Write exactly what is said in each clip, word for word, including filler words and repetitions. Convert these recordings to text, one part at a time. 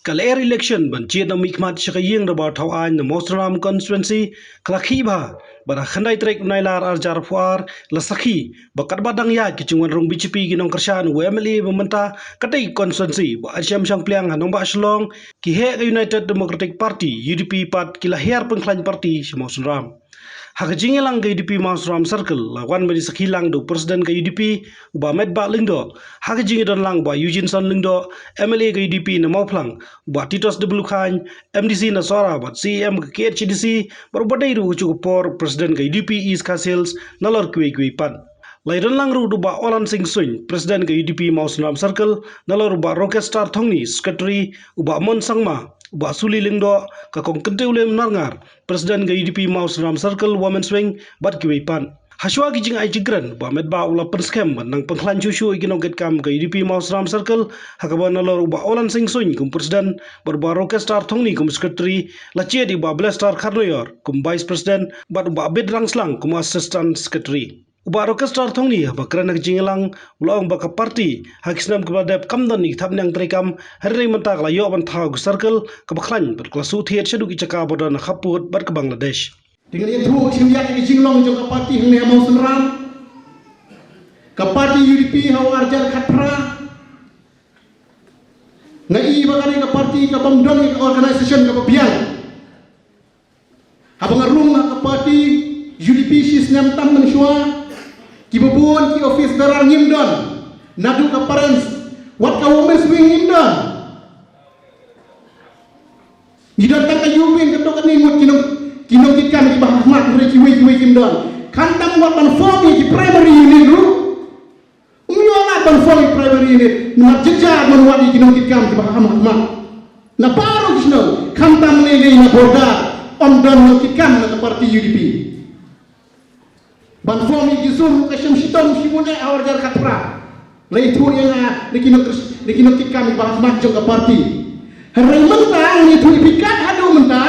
Ka lyer election ban jied na mihkhmat sha ka ïing dorbar thaw aiñ na Mawsynram constituency ka la khih bha, bad ha khyndai tarik u Nailar arhajar arphew ar la sakhi ba katba dang ïaid ki jingwan rung B J P ki nongkyrshan u M L A ba mynta, katei ka constituency ba Arshem Shangpliang ha nongbah Shillong, ki heh ka United Democratic Party, U D P, pat ki la hiar pynkhlaiñ party sha Mawsynram. Ha ka jingïalang ka U D P Mawsynram Circle la wan ban ïasakhi lang da u President ka U D P u Bah Metbah Lyngdoh, ha ka jingïadon lang u Bah Eugeneson Lyngdoh, M L A ka U D P na Mawphlang, u Bah Titos W Chyne, M D C na Sohra bad C E M ka K H A D C, bad uba dei ruh ha kajuh ka por President ka U D P East Khasi Hills, nalor kiwei kiwei pat. La ïadon lang ruh da u Bah Olan Singh Suin, President ka U D P Mawsynram Circle, nalor u Bah Rocketstar Thongni, Secretary, u Bah Mon Sangma, u Bah Suli Lyngdoh, ka Kong Kyntiew Lem Narngar, President ka U D P Mawsynram Circle Women's Wing, bad kiwei pat. Hashwa ki jingai jingkren, u Bah Metbah u la pynskhem ban nang pynkhlaiñ shuh shuh ïa ki nongkitkam ka U D P Mawsynram Circle, ha kaba nalor u Bah Olan Singh Suin kum President, bad u Bah Rocketstar Thongni kum Secretary, la jied ïa u Bah Blesstar Kharnoyor kum Vice President, bad u Bah Bit Rangslang kum Assistant Secretary. U Bah Rocketstar Thongni haba kren ha ka jingïalang u la ong ba ka party ha ki snem kiba la dep kam don ïa ki thapniang treikam, hynrei mynta ka la ïoh ban thaw ka circle kaba khlaiñ bad ka la shu thied shaduh ki jaka ba don ha khappud bad ka Bangladesh. Te ngan ïathuh shim ïa ka jinglong jong ka party hangne ha Mawsynram. Ka party U D P ha u arhajar khatphra, nga i ba kane ka party ka bym don ïa ka organisation kaba biang. Haba nga rung ha ka party U D P shi snem tam mynshuwa, kiba bun ki office bearer ngim don, naduh ka parents, wat ka women's wing ngim don. Ngi don tang ka youth wing, kato katne ngut ki nong, ki nongkitkam kiba ha khmat, hynrei kiwei kiwei kim don. Khamtam wat ban form ïa ki primary unit ruh. Ym ïoh lad ban form ïa ki primary unit, namar jynjar ban wad ïa ki nongkitkam kiba ha khmat. Na baroh ki shnong, khamtam lei lei na border, ym don nongkitkam na ka party U D P. Ban form ïa ki zone ruh ka shem shitom shibun eh ha u arhajar khatphra. La ïathuh ïa nga da ki nong, da ki nongkitkam kiba ha khmat jong ka party. Hynrei mynta ngi ïathuh ïa phi kat haduh mynta.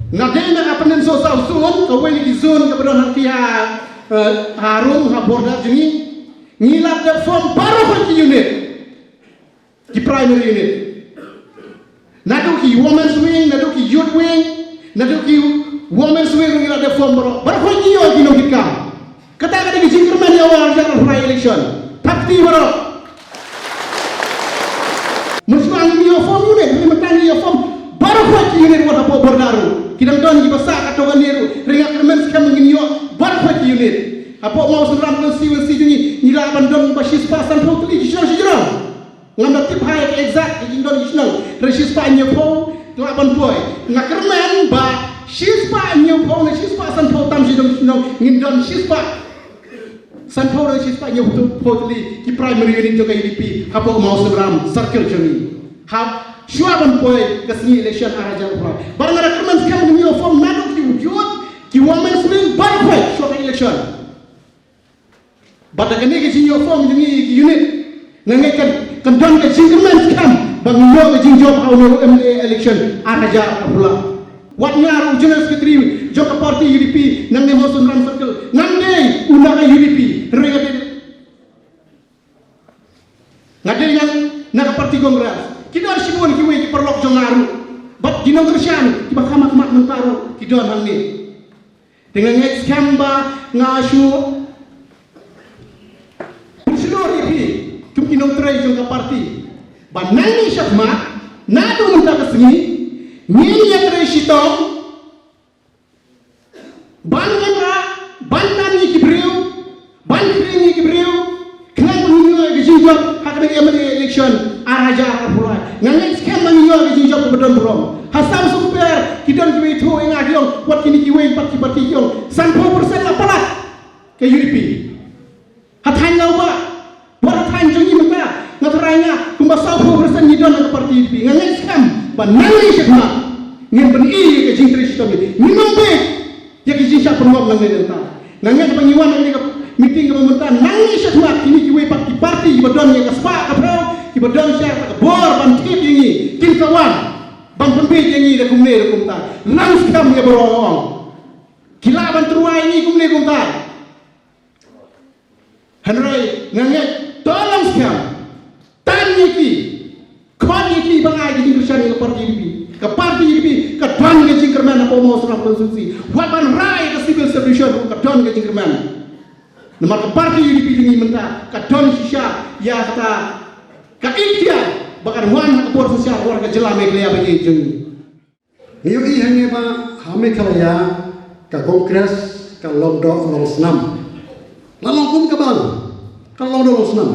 Nga dei na ka Pyndensoh South Zone, kawei na ki zone kaba don hangne ha, eh, ha rung ha border jong ngi. Ngi la dep form baroh ki unit. Ki primary unit. Naduh ki women's wing, naduh ki youth wing, naduh ki women's wing ruh ngi la dep form baroh. Baroh ki ïoh ki nongkitkam. Kata ka dei ka jingkyrmen ïa u arhajar arphew lai election. Thap kti baroh. Mynshwa ngi ïoh form unit, ngi mynta ngi ïoh form baroh ki unit wat hapoh border ruh. Ki dang don kiba sah katto katne ruh. Hynrei nga kyrmen skhem ba ngin ïoh baroh ki unit. Hapoh Mawsynram constituency jong ngi, ngi lah ban don ba shispah sanphew tylli ki shnong shajrong. Ngam da tip ha exact ki jingdon ki shnong, hynrei shispah hynñiewphew lah ban poi. Nga kyrmen ba shispah hynñiewphew ne shispah sanphew tam shi don ki shnong, ngin don shispah sanphew ne shispah hynñiewphew tylli ki primary unit jong ka U D P hapoh Mawsynram circle jong ngi. Hap shuwa ban poi ka sngi election arhajar arphew lai. Bad nga da kyrmen skhem ba ngin ïoh form naduh ki youth, ki women's wing, baroh shuwa ka election. Bad da kane ka jingïoh form jong ngi ki unit, nga ngeit kan, kan don ka jingkyrmen skhem ba ngin ïoh ka jingjop ha une u M L A election arhajar arphew lai. Wat nga ruh u General Secretary jong ka party U D P nangne Mawsynram Circle, ngan dei u na ka U D P, hynrei nga dei, nga dei na, na ka party Congress. Ki don shibun kiwei ki paralok jong nga ruh, bad ki nongkyrshan kiba kham ha khmat mynta ruh ki don hangne. Te nga ngeit skhem ba nga shu shlur ïa phi kum ki nongtrei jong ka party ba nangne shakhmat, naduh mynta ka sngi, ngin ïatrei shitom ban wanrah, ban tan ïa ki briew, ban khring ïa ki briew, khnang ba ngin ïoh ïa ka jingjop ha kane ka M L A election arhajar arphew lai. Nga ngeit skhem ba ngin ïoh ïa ka jingjop kaba don burom. Ha South Sumper ki don kiba ïathuh ïa nga, ki ong wat kine kiwei pat ki party, ki ong sanphew percent la palat ka U D P. Ha thaiñ Lawbah, wat ha thaiñ jong ngi mynta, nga tharai nga kumba sawphew percent ngi don ha ka party U D P. Nga ngeit skhem ba nangne shakhmat ngin pyni ïa ka jingtrei shitom, ngin ym bieit ïa ka jingshah pynlong nangne nangta. Nga ngeit ba ngi wan ha kane ka meeting kaba mynta, nangne shakhmat kine kiwei pat ki party kiba don ïa ka spah ka phew, kiba don sha ka bor ban thied ïa ngi, kin sa wan ban pynbieit ïa ngi da kumne da kumta. Nang skhem ïa baroh, nga ong. Ki lah ban tyrwa ïa ngi kumne kumta. Hynrei nga ngeit, to long skhem, tan ïa ki, khot ïa ki ban ai ki Mawsynram constituency. Wat ban rai ka civil subdivision ruh ka don ka jingkyrmen. Namar ka party U D P jong ngi mynta ka don shisha ïa kata ka ikhtiar ba kan wan ha ka bor synshar ka jylla Meghalaya ba ngi jong ngi. Ngi ïohi hangne ba ha Meghalaya ka Congress ka long doh long snam. La long kum ka bang ka long doh long snam.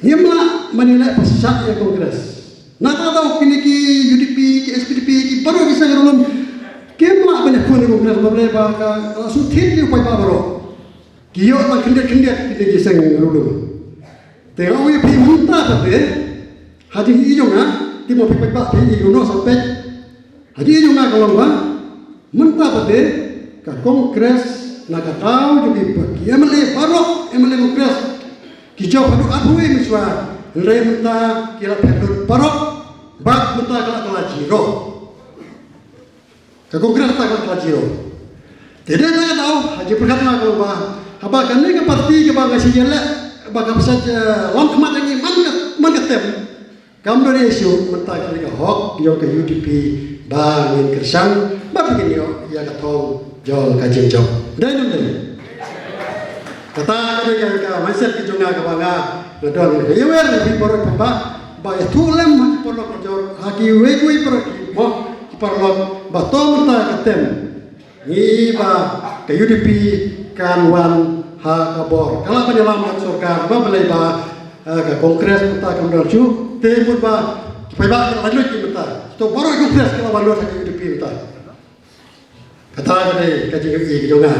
Ngim lah ban ïaleh pyrshah ïa Congress. Na ka daw kine ki U D P, ki S P D P, ki baroh ki seng ruh lum. Kim lah ban ïakhun ïa Congress ba balei ba ka la shu thied ki u paidbah baroh. Ki ïoh tang khyndiat khyndiat kine ki seng ruh lum. Te nga ong ïa phi mynta pat te ha jingïohi jong nga, te mo phi paidbah phi ïohi noh sa peit. Ha jingïohi jong nga ka long ba mynta pat te ka Congress na ka daw jong ki ba ki M L A baroh, M L A Congress ki jop haduh arphew wei mynshuwa, hynrei mynta ki la phet lut baroh bad mynta ka la ka la zero. Ka Congress ta ka la ka la zero. Te dei na ka daw ha jingpyrkhat nga ka long ba haba kane ka party kaba nga shu ïaleh ba ka pyrshah, eh, lam khmat ïa ngi man ka man ka tem. Kam don issue mynta ka dei ka hok jong ka U D P ba ngin kyrshan ba ngin ïoh ïa ka thong jong ka jingjop. Dei ne em dei? Kata ka dei ka mindset ka jong nga kaba nga nga don. Ïa wer phi baroh phi ba ba ïathuh lem ha ki paralok ka jor ha kiwei kiwei baroh ki mo ki paralok ba to mynta ka tem. Ngi ba ka U D P kan wan ha ka bor. Ka lah ban ïalam bad sorkar ba balei ba, eh, ka Congress mynta kam don shuh. Te mut ba ki paidbah ki la lut ki mynta. To baroh Congress ki la wan lut ha ka U D P mynta. Kata ka dei ka jingïohi ka jong nga.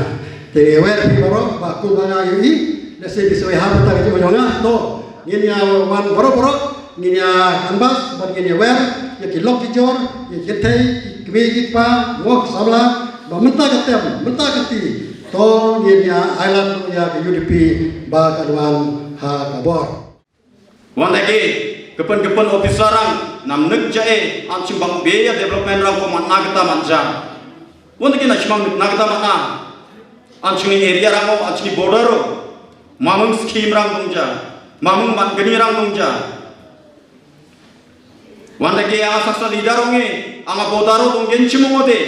Te ngi wer phi baroh ba kumba nga ïohi. Lehse ki soi ha mynta ka jingïohi jong nga. To ngin ïa wan baroh baroh. Ngin ïa canvass bad ngin ïa wer ïa ki lok ki jor, ïa ki kynthei, ki kmie ki kpa, mo ki samla, ba mynta ka tem, mynta ka ti, to ngin ïa ailad ïa ka U D P ba kan wan ha ka bor. Wan da ki kepen kepen officer rang nam nek ja e an chim bang be ïa development rang ko man na kata man ja. Wan da ki na chimang na kata man na. An chini area rang ko, an chini border ro. Mamung scheme rang dong ja. Mamung man gani rang dong ja. Wan da ki anga saksa leader ong e, anga border ro dong gen chimong ode.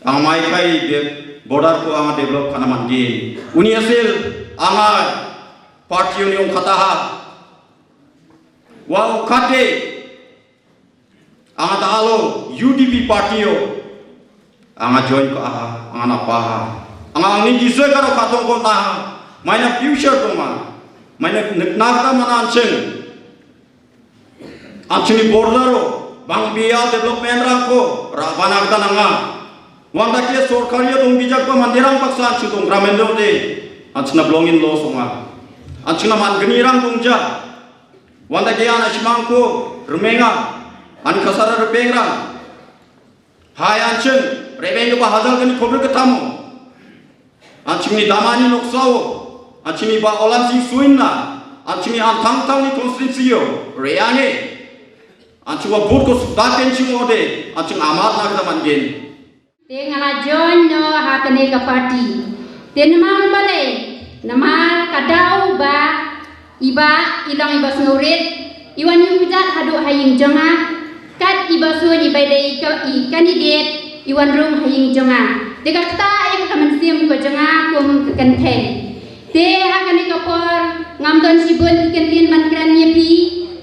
Anga mai kai be border ko anga develop kana man gen. Uni asil anga party uni ong kata ha. Wa ong kate. Anga ta alo U D P party yo. Anga join ko aha, anga na pa ha. Anga angin jisoi karo katong ko ta ha. Maina future ko ma. Maina nekna kata mana anching. Anching ni border ro. Bang biya development rang ko. Rabana kata nanga. Wanda ke sorkari yo tong bijak pa mandirang paksa anching tong ramen do de. Anching na belongin lo songa. Anching na man geni rang tong ja. Wanda ke ana shimang ko remenga an kasara repengra. Hai anchen rebeng ba hajal kani khobor ketamo. Anching ni damani noksao. Anching ni ba olan sing suinna. Anching ni antang tang ni konstituensi yo reange. Anching wa bud ko sudaken ching ode anching amat na kata man gen. Te nga la join no ha kane ka party. Te namar balei, namar ka daw ba i ba i long i ba sngewrit, i wan ïuh jat haduh ha ïing jong nga, kat i ba suiñ i ba dei i ka i candidate, i wan rung ha ïing jong nga. Te ka kta ïa ka mynsiem ka jong nga kum ka kynthei. Te ha kane ka por ngam don shibun ki kyntien ban kren ïa phi,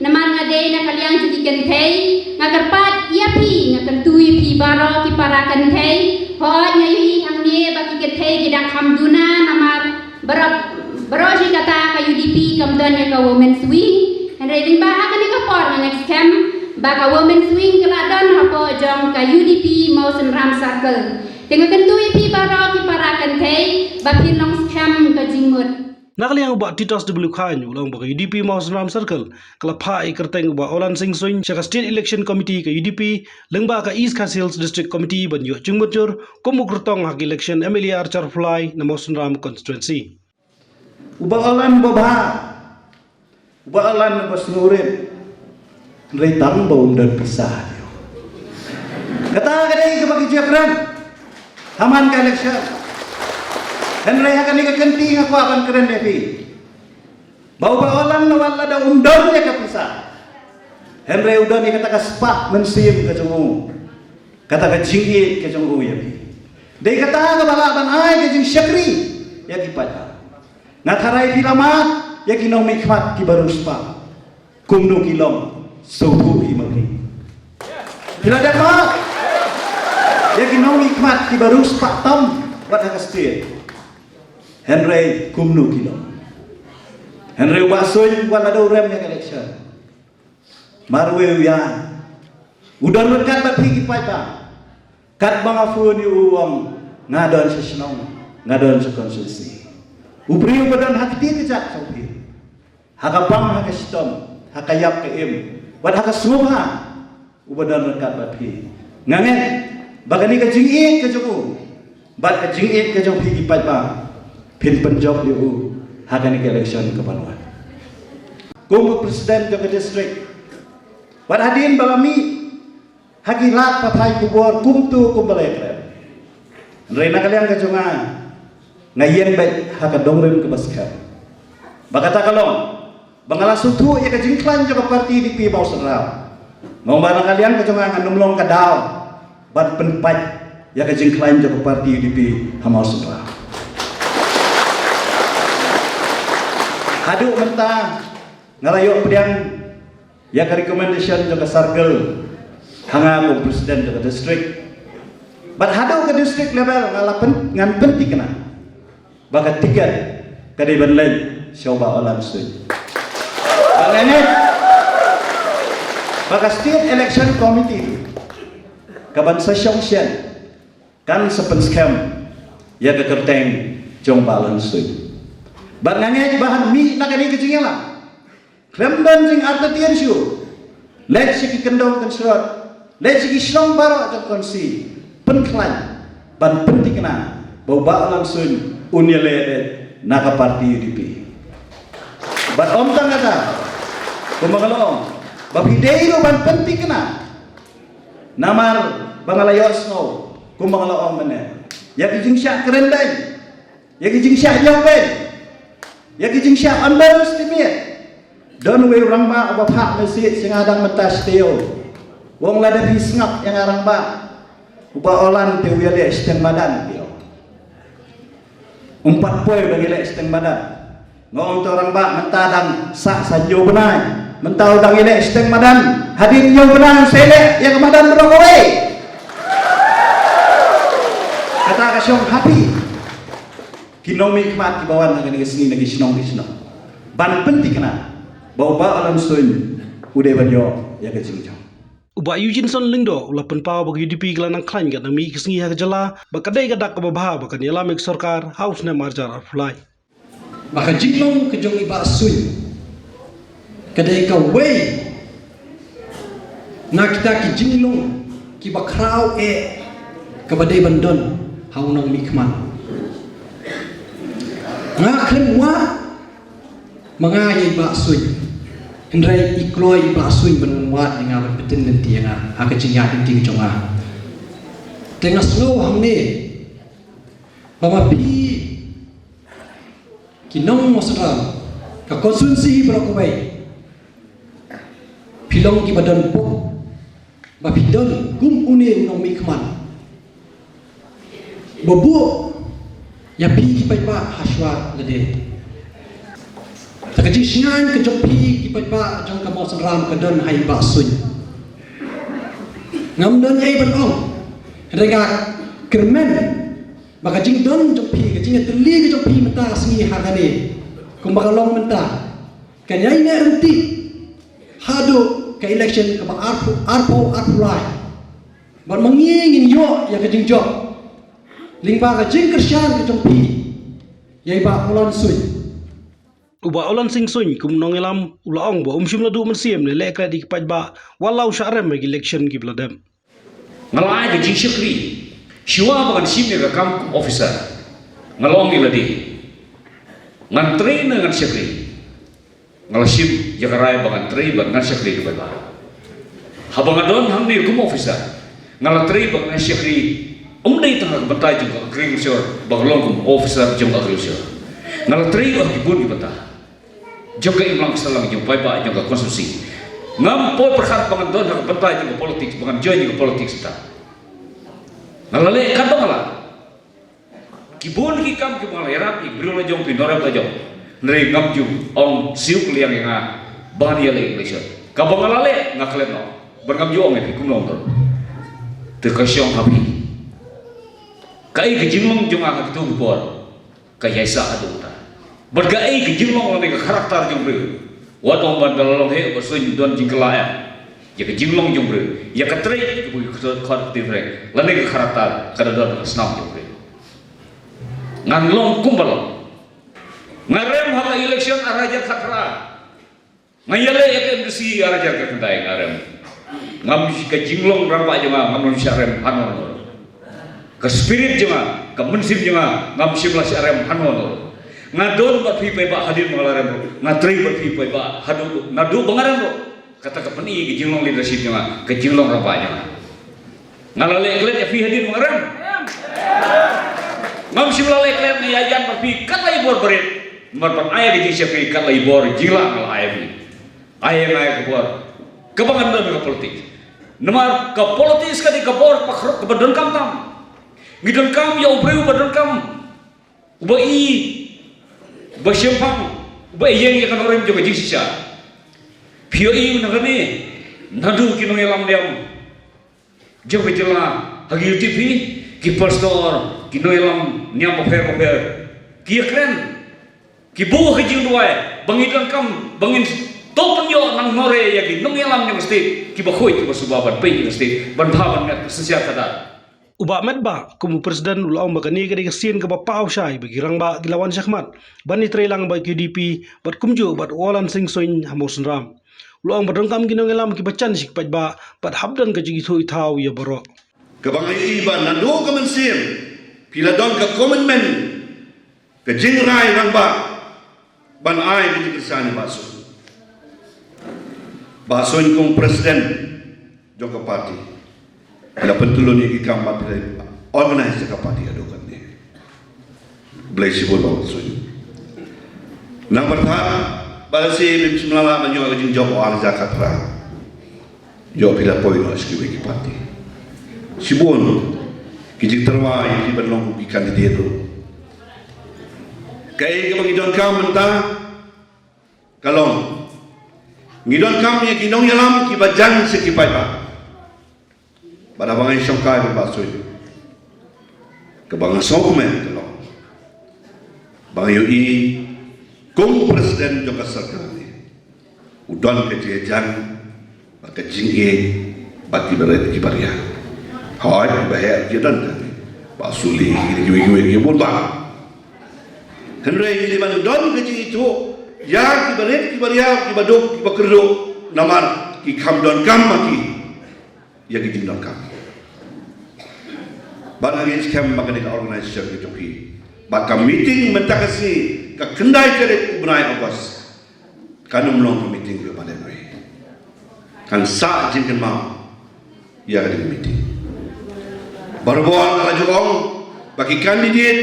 namar nga dei na ka liang jong ki kynthei, nga kyrpad ïa phi, nga kyntu ïa phi baroh ki para kynthei, hooid nga ïohi hangne ba ki kynthei ki dang kham duna namar baroh, baroh shi katta ka U D P kam don ïa ka women's wing, hynrei lyngba ha kane ka por nga ngeit skhem ba ka women's wing ka la don hapoh jong ka U D P Mawsynram Circle. Te nga kyntu ïa phi baroh ki para kynthei ba phin long skhem ka jingmut. Na ka liang u Bah Titus W Chyne u la ong ba ka U D P Mawsynram Circle ka la phah ïa ka kyrteng u Bah Olan Sing Suin sha ka State Election Committee ka U D P lyngba ka East Khasi Hills District Committee ban ïoh jingmutjur kum u kyrtong ha ka election M L A arhajar arphew lai na Mawsynram constituency. U Bah Olan u babha. Ba lan ba sngewrit. Hynrei tang ba um don pisa. Kata ka dei kaba ki jiakren. Ha man ka election. Hynrei ha kane ka kynti nga kwah ban kren ïa phi. Ba u Bah Olan la wan lada um don ïa ka pisa. Hynrei u don ïa kata ka spah mynsiem ka jong u, kata ka jingïeit ka jong u ïa phi. Dei kata kaba lah ban ai ka jingshakri ïa ki paidbah. Nga tharai phi la mad ïa ki nongmihkhmat kiba riewspah. Kumno ki long, sngewthuh hi ma phi. Phi la dep mad ïa ki nongmihkhmat kiba riewspah tam wat ha ka state. Hynrei kumno ki long. Hynrei u Bah Suin wat la dei u rem ïa ka election. Marwei u ïa u don ryngkat bad phi ki paidbah. Katba nga phone ïa u, u ong nga don sha shnong, nga don sha constituency. U briew ba don ha kti ka jaka jong phi, ha ka bang, ha ka shitom, ha ka ïap ka im, wat ha ka sngewbha, uba don ryngkat bad phi. Nga ngeit ba kane ka jingïeit ka jong u bad ka jingïeit ka jong phi ki paidbah, phin pynjop ïa u ha kane ka election ka ban wan. Kum u president jong ka district, wat hadien ba la mih ha ki lad pathai khubor kumto kumba la ïakren. Hynrei na ka liang ka jong nga, nga ïeng beit ha ka dongrim kaba skhem. Ba kata ka long ba nga la sngewthuh ïa ka jingkhlaiñ jong ka party U D P Mawsynram. Nga ong ba na ka liang ka jong nga, ngan ym long ka daw ban pynpait ïa ka jingkhlaiñ jong ka party U D P ha Mawsynram. Haduh mynta nga la ïoh pdiang ïa ka recommendation jong ka circle ha nga kum president jong ka district. Bad haduh ka district level nga la pyn, ngan pynthikna ba ka tiket ka dei ban leit sha u Bah Olan Suin. Bad nga ngeit ba ka State Election Committee ka ban sa shong shen kan sa pynskhem ïa ka kyrteng jong u Bah Olan Suin. Bad nga ngeit ba ha mih na kane ka jingïalang, khlem don jingartatien shuh, leit sha ki kyndong kynshrot, leit sha ki shnong baroh jong ka constituency, pynkhlaiñ ban pynthikna ba u Bah Olan Suin un ïaleh na ka party U D P. Bad ym tang kata, kumba nga la ong, ba phi dei ruh ban pynthikna, namar ba nga la ïohsngew kumba nga la ong mynne, ïa ki jingshah kren beiñ, ïa ki jingshah ïoh beiñ, ïa ki jingshah underestimate. Don uwei u rangbah uba phah message sha nga dang mynta sha taïew, u ong lada phi sngap ïa nga rangbah, u Bah Olan te u ïaleh shiteng madan, te u ong. Um pat poi ban ïaleh shiteng madan. Nga ong to rangbah, mynta dang sah sa hynñiew bnai, mynta u dang ïaleh shiteng madan. Hadien hynñiew bnai un sa ïaleh ïa ka madan baroh kawei. Kata ka shong ha phi ki nongmihkhmat kiba wan ha kane ka sngi na ki shnong ki shnong ban pynthikna ba u Bah Olan Suin u dei ban ïoh ïa ka jingjop. U Bah Eugeneson Lyngdoh u la pynpaw ba ka U D P ka la nang khlaiñ katba nang mih ka sngi ha ka jylla, ba ka dei ka dak kaba bha ba kan ïalam ïa ka sorkar ha u snem ar hajar arphew lai. Ba ka jinglong ka jong i Bah Suin ka dei kawei na kita ki jinglong kiba khraw eh kaba dei ban don ha u nongmihkhmat. Nga khlem wad ma nga ïa i Bah Suin, hynrei i kloi i Bah Suin ban wan wad ïa nga, ban pyntip lynti ïa nga ha ka jingïaid lynti ka jong nga. Te nga sngew hangne ba ma phi ki nong Mawsynram, ka constituency baroh kawei, phi long kiba don pop ba phi don kum une u nongmihkhmat ba buh ïa phi ki paidbah ha shuwa lade. Te ka jingshngaiñ ka jong phi ki paidbah jong ka Mawsynram ka don ha i Bah Suin. Ngam don ei ban ong, hynrei nga kyrmen ba ka jingdon jong phi, ka jingïatylli ka jong phi mynta ka sngi ha kane, kumba ka long mynta, kan ïai neh ryntih haduh ka election kaba arphew, arphew, arphew lai. Bad ma ngi ngin ïoh ïa ka jingjop lyngba ka jingkyrshan ka jong phi ïa i Bah Olan Suin. U Bah Olan Sing Suin kum u nongïalam u la ong ba um shym la duh mynsiem ne leh klet ïa ki paidbah wat la u shah rem ha ki election kiba la dep. Nga la ai ka jingshakri shuwa ba ngan shim ïa ka kam kum officer. Nga la ong ïa lade, ngan trei ne ngan shakri? Nga la shim ïa ka rai ba ngan trei bad ngan shakri ïa ka paidbah. Haba nga don hangne kum officer, nga la trei bad ngan shakri, ym dei tang ha ka bynta jong ka agriculture ba nga long kum officer jong ka agriculture. Nga la trei ha ki bun ki bynta jong ka imlang ka sahlang, jong ka paidbah, jong ka constituency. Ngam poi pyrkhat ba ngan don ha ka bynta jong ka politics, ba ngan join jong ka politics ta. Nga la leh katba nga lah. Ki bun ki kam kiba nga la ïarap, ïa ki briew la jong, ki nongrep la jong. Hynrei ngam ju ong siew kylliang ïa nga ba ngan ïaleh election. Kaba nga la leh nga klet noh. Bad ngam ju ong ïa phi kumno ong to. Te ka shong ha phi. Kaei ka jinglong jong nga ha kito ki por. Ka ïaisah haduh ta. Bad kaei ka jinglong lane ka character jong u briew. Wat ong ban da la long heh ba suiñ don jingkylla em. Ïa ka jinglong jong u briew. Ïa ka trait kaba ki khot, khot different. Lane ka character ka da don ha ka snam jong u briew. Ngan long kumba long. Nga rem ha ka election ar hajar khatphra. Nga ïaleh ïa ka M D C ar hajar khatkhyndai nga rem. Ngam shi ka jinglong rangbah jong nga, ngam long sha rem hangno hangno. Ka spirit jong nga, ka mynsiem jong nga, ngam shym la sha rem hangno hangno. Nga don bad phi paidbah hadien ba nga la rem ruh. Nga trei bad phi paidbah haduh naduh ba nga rem ruh. Kata ka pyni ka jinglong leadership jong nga, ka jinglong rangbah jong nga. Nga la leh klet ïa phi hadien ba nga rem. Ngam shym la leh klet, nga ïajan bad phi kat la i bor barit. Namar ban ai ka jingshisha phi kat la i bor jinglah nga la ai phi. Ai nga ïa ka bor kaba ngan don ha ka politics. Namar ka politics ka dei ka bor kaba khrok kaba donkam tam. Ngi donkam ïa u briew uba donkam. Uba i, uba shemphang, uba ïeng ïa ka nongrim jong ka jingshisha. Phi ïohi na kane, naduh ki nongïalam niam jong ka jylla, ha ki U T P, ki pastor, ki nongïalam niam bapher bapher, ki ïakren, ki buh ha ka jingduwai ba ngi donkam, ba ngin to pynïoh nang nore ïa ki nongïalam jong ka state kiba khuid kiba suba ban peit ïa ka state, ban bha ban miat ka synshar khadar. U Bah Metbah kum u president u la ong ba kane ka dei ka sien kaba paw shai ba ki rangbah ki la wan shakhmat ban ïatreilang bad ki U D P bad kumjuh bad u Alan Sing Suin ha Mawsynram. U la ong ba donkam ki nongïalam kiba jan sha ki paidbah bad hap don ka jingithuh ithaw ïa baroh. Kaba nga ïohi ba naduh ka mynsiem phi la don ka commitment, ka jingrai rangbah ban ai ka jingkyrshan ïa Bah Suin. Bah Suin kum president jong ka party, phi la pyntylun ïa ki kam bad phi la organize ïa ka party haduh katne. Blei shibun Bah Suin. Nang pyrthat ba lehse phim shym la lah ban ïoh ka jingjop ha ar hajar khatphra. Ïoh phi la poi noh sha kiwei ki party. Shibun ki jingtyrwa ïa phi ban long ki candidate ruh. Kaei kaba ngi donkam mynta ka long, ngi donkam ïa ki nongïalam kiba jan sha ki paidbah. Bad haba nga ïashongkai bad Bah Suin, kaba nga sngewkmen ka long ba nga ïohi kum u president jong ka circle ne u don ka jingïajan bad ka jingïeit bad kiba rit kiba riaw. Hooid, kiba heh ki don, ka Bah Suli, kiwei kiwei kiba bun bah. Hynrei ngi dei ban don ka jingithuh ïa kiba rit kiba riaw, kiba duk kiba kyrduh, namar ki kham donkam ma ki ïa ki jingdonkam. Bad nga ngeit skhem ba kane ka organisation ka jong phi, bad ka meeting mynta ka sngi, ka khyndai tarik u bnai August, kan ym long ka meeting kaba lehnoh. Kan sah jingkynmaw ïa kane ka meeting. Barabor nga la ju ong ba ki candidate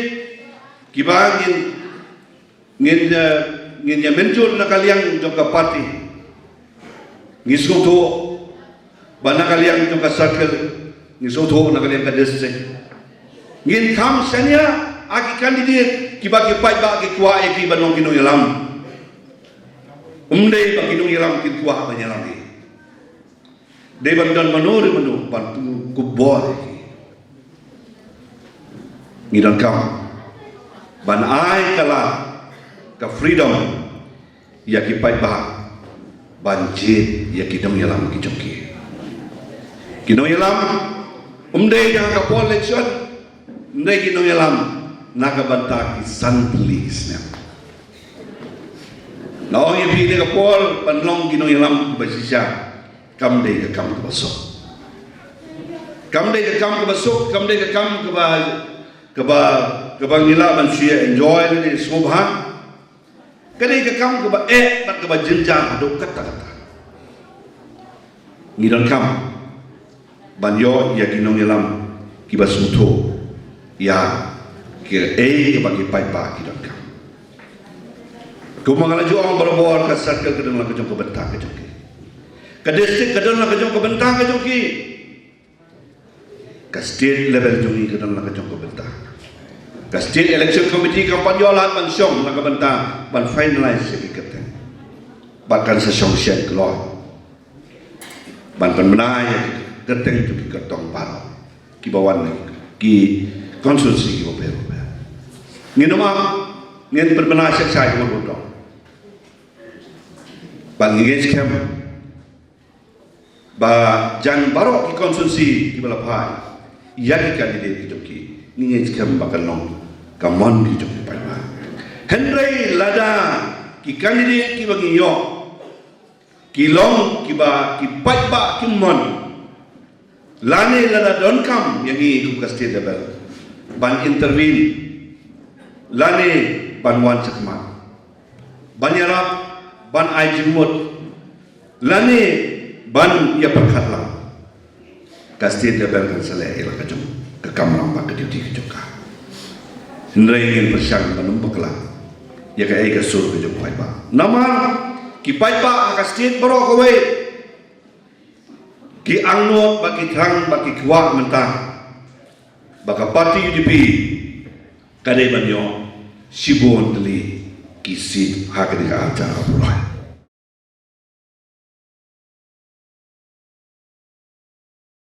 kiba ngin ngin, eh, ngin ïa mynjur na ka liang jong ka party. Ngi sngewthuh ba na ka liang jong ka circle, ngi sngewthuh na ka liang ka district, ngin kham shaniah ha ki candidate kiba ki paidbah ki kwah ïa ki ban long ki nongïalam. Ym dei ba ki nongïalam kin kwah ban ïalam ïa ki. Dei ban don mano re mano ban pynkup bor ïa ki. Ngi donkam ban ai ka lad, ka freedom ïa ki paidbah ban jied ïa ki nongïalam ki jong ki. Ki nongïalam ym dei na ka por election, ym dei ki nongïalam na ka bynta ki san tylli ki snem. Nga ong ïa phi, na ka por ban long ki nongïalam ba shisha kam dei ka kam kaba suk. Kam dei ka kam kaba suk, kam dei ka kam kaba, kaba, kaba ngi lah ban shu enjoy ne sngewbha. Ka dei ka kam kaba eh bad kaba jynjar haduh katta katta. Ngi donkam ban ïoh ïa ki nongïalam kiba sngewthuh ïa kaei kaba ki paidbah ki donkam. Kumba nga la ju ong barabor, ka circle ka don la ka jong ka bynta ka jong ki. Ka district ka don la ka jong ka bynta ka jong ki. Ka state level jong ngi ka don la ka jong ka bynta. Ka State Election Committee kam pat ïoh lad ban shong la ka bynta ban finalize ïa ki kyrteng. Bad kan sa shong shen kloi ban pynbna ïa ki kyrteng jong ki kyrtong baroh kiba wan na ki constituency kiba pher bapher. Ngin ym ap, ngin pynbna sha shai kiba bun dong. Bad ngi ngeit skhem ba jan baroh ki constituency kiba la phai ïa ki candidate ki jong ki, ngi ngeit skhem ba kan long ka mon ki jong ki paidbah. Hynrei lada ki candidate kiba ngi ïoh ki long kiba ki paidbah ki mon, lane lada donkam ïa ngi kum ka state level ban intervene lane ban wan shakhmat ban ïarap, ban ai jingmut lane ban ïa pyrkhat lang, ka state level kan sa leh ïa la ka jong ka kam lang bad ka duty ka jong ka. Hynrei ngin pyrshang ban ym bakla ïa kaei ka sur ka jong paidbah. Namar ki paidbah ha ka state baroh kawei ki angnud bad ki thrang bad ki kwah mynta ba ka party U D P ka dei ban ïoh shibun tylli ki seat ha kane ka arhajar arphew lai.